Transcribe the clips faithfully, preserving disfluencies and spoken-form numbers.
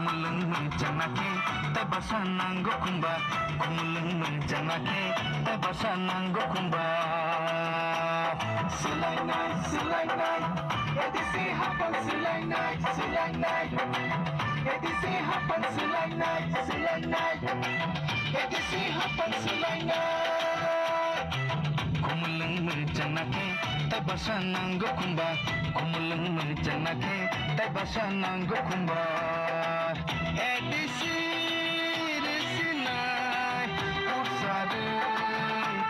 Kumulwng mwchangna khe tei basa nango khumba. Kumulwng mwchangna khe tei basa nango khumba. Swlainai, swlainai. A D C hapang swlainai, swlainai. A D C hapang swlainai, swlainai. A D C hapang swlainai. Kumulwng mwchangna khe tei basa nango khumba. Kumulwng mwchangna khe tei basa nango khumba. A D C rwsinai, ursarwi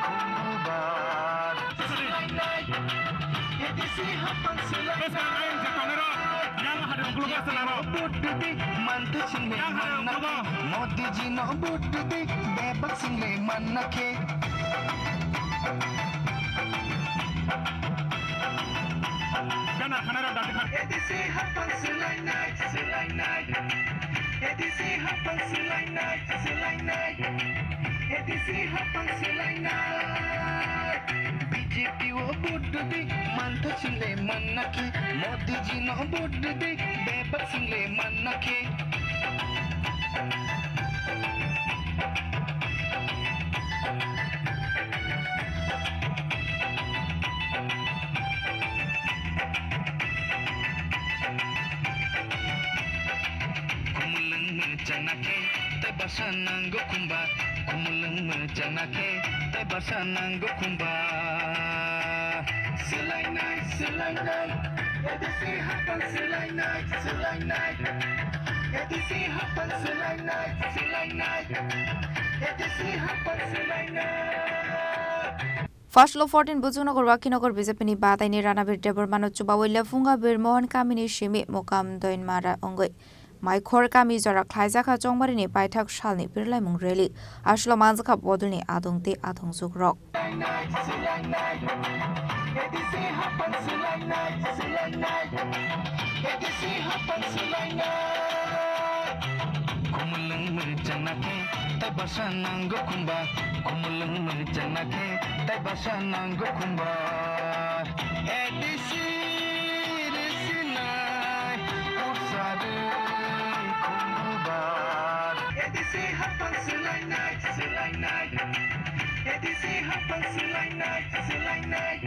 khumbar. Swlainai, A D C hapang swlainai. Bwskang ayang se tongnai rok, yang hari ungkulugo se laro. Vote didi, mantu single yang hari manna ungkulugo. Modi ji no vote didi, bebak single manna khe. Gana khana rok dati khan. A D C hapang swlainai, swlainai. A D C hapang swlainai, swlainai. A D C hapang swlainai. B J P o vote didi, mantu single manna khe. Modi ji no vote didi, bebak single manna khe. Kumulwng mwchangna khe tei basa nango khumba. Kumulwng mwchangna khe tei basa nango khumba. Swlainai, swlainai. A D C hapang swlainai, swlainai. A D C hapang swlainai, swlainai. A D C hapang swlainai. First lo fourteen Bujungnogor Wakinagar B J P ni bataini Ranabir Debbarmano chubawi Lephunga Birmohon kamini simi Mokam Doinmara wngwi Maikhor kami jora khlaijakha Chongmarini paithak salni birlaimung rally. Aslo manjakha bodolni adong tei adong jugrok. Kumulwng mwchangna khe tei basa nango khumba. Kumulwng mwchangna khe tei basa nango khumba. A D C rwsinai, ursarwi khumbar. A D C hapang swlainai, swlainai. A D C hapang swlainai, swlainai.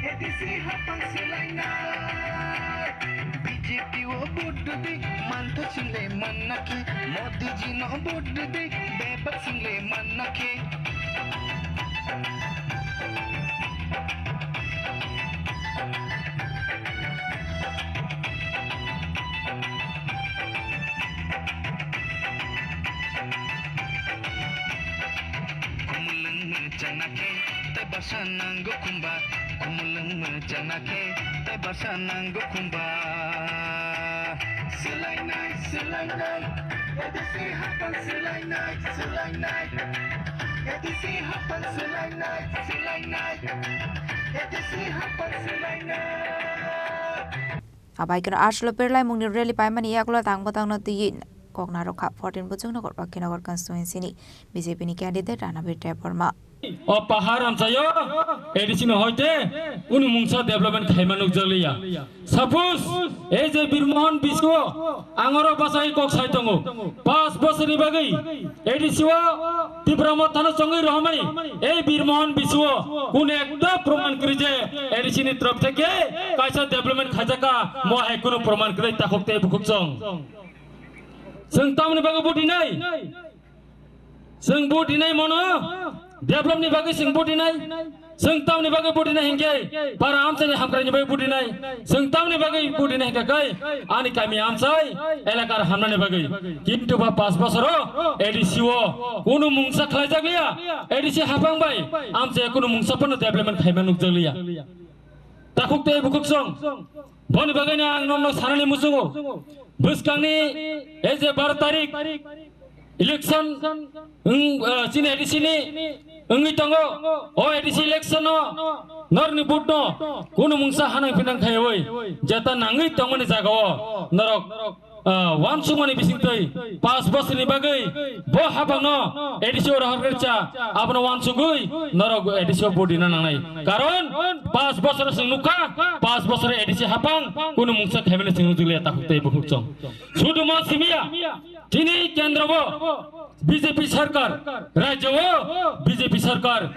A D C hapang swlainai. B J P o vote didi, mantu single manna khe. Modi ji no vote didi, bebak single manna khe. Kumulwng mwchangna khe tei basa nango khumba. Kumulwng mwchangna khe tei basa nango khumba. Swlainai, swlainai. A D C hapang swlainai, swlainai. A D C hapang swlainai, swlainai. A D C hapang swlainai. Abai keno aslo perlai mungni rally paimani yaklo tang botangno twi kokna rokha fourteen Bujungnogor Wakinagar constituency ni B J P ni candidate Ranabir Debbarma. O pahar amchaio A D C no hoite kunu mungsa development khaima nukjakliya. Suppose ei je Birmohon Biswo ang oro bachai kok sai tongo. Pas bosorni bagwi A D C o Tipra Mothano chongwi rohormani ei Birmohon Biswo kunu ekta proman kwrwi je A D C ni torof theke kaisa development khaijakha mo hai kunu proman kwrwi takhuk tei bukhuk chong. Chwng tamni bagwi buti nai? Chwng buti nai mono? Develop ni bagwi chwng buti nai? Chwng tamni bagwi buti nai hinkhe para amchaini hamkraini bagwi buti nai? Chwng tamni bagwi buti nai hinkhe kai ani kami amchai elakar hamnani bagwi. Kintu ba pas bosoro A D C o kunu mungsa khlaijak liya. A D C hapang bai amchai kunu mungsa phano development khaima nukjak liya. Takhuk tei bukhuk song. Boni bagwino ang nokno sanani muchungo. Bwskangni ei je baro tarik election wng, ah, chini A D C ni wngwi tongo. O A D C election no norokni vote no kunu mungsa hanang phinang khaiwi jeta nangwi tongmani jagao norok Ah, wansukmani bisingtwi pas bosorni bagwi bo haphangno A D C o rohor khe cha, abono wansugwi norok A D C o vote rina nangnai. Karon pas bosor chwng nukha, pas bosor A D C haphang kunu mungsa khaimani chwng nukjaglia takhuk tei bukhuk chwng. Sudumo simiya, chini kendro bo B J P sarkar, rajyo o B J P sarkar.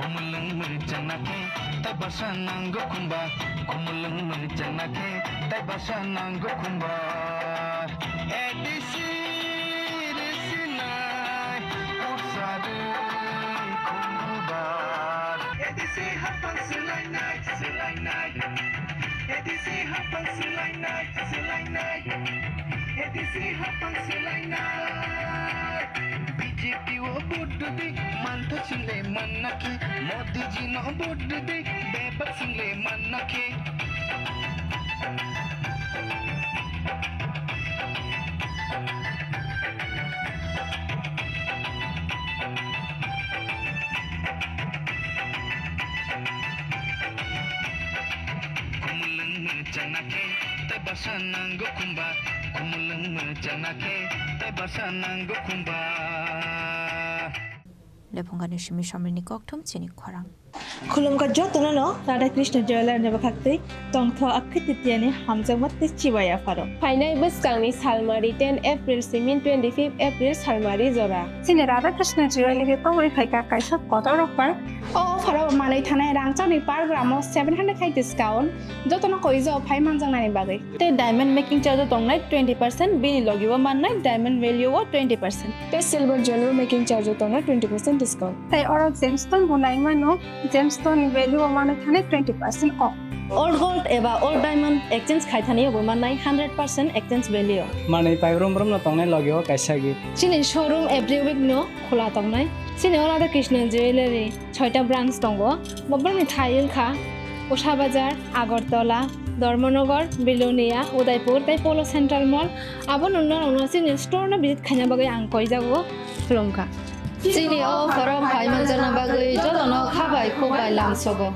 Khumulwng mwrwk chana khe tai basa nango khumba. Khumulwng mwrwk chana khe tai basa nango khumba. A D C rwsinai pursarwi khumbar. A D C hapang swlainai, swlainai. A D C hapang swlainai, swlainai. A D C hapang swlainai. B J P o vote rwdi, mantha single manna khe. Modi ji no vote rwdi, bebak single manna khe. Khumulwng mwchangna khe tai basa nango khumba. Khumulwng mwchangna khe tai basa nango khumba. Lephungani simi somrini kokthum chini khorang. Khulumkha jotono no Radha Krishna Jewelers ni bwkhaktwi tongtho Akhi Titiani hamjakma tei chibai yapharo. Phainai bwskangni salmari ten April simi twenty-fifth April salmari jora. Chini Radha Krishna Jewelers ni tongwi phaikha kaisa kotor offer. O offer o manwi thanai rangchakni per gram o seven hundred khai discount, jotono koijo phai manjaknani bagwi. Tei diamond making charge o tongnai twenty percent, bini logi o mannai diamond value o twenty percent. Tei silver jewelry making charge o tongnai twenty percent discount. Tei oro gemstone bo nai mano, gemstone ni value o mano thani twenty percent off. Old gold eba old diamond exchange khai thani bo mannai hundred percent exchange value. Manwi pai brum brum no tongnai logi o kaisa gift. Chini showroom every week no khula tongnai. Chini o Radha Krishna Jewelry. Soita branch tongo. Bobrokni thai wngkha Kosabazar, Agartala, Dharmanagar, Belonia, Udaipur tei Polo Central Mall. Abono norokno chini store no visit khaina bagwi ang koijago khulumkha. Chini o borok phai manjakna bagwi jotono kha bai khuk bai lamsogo.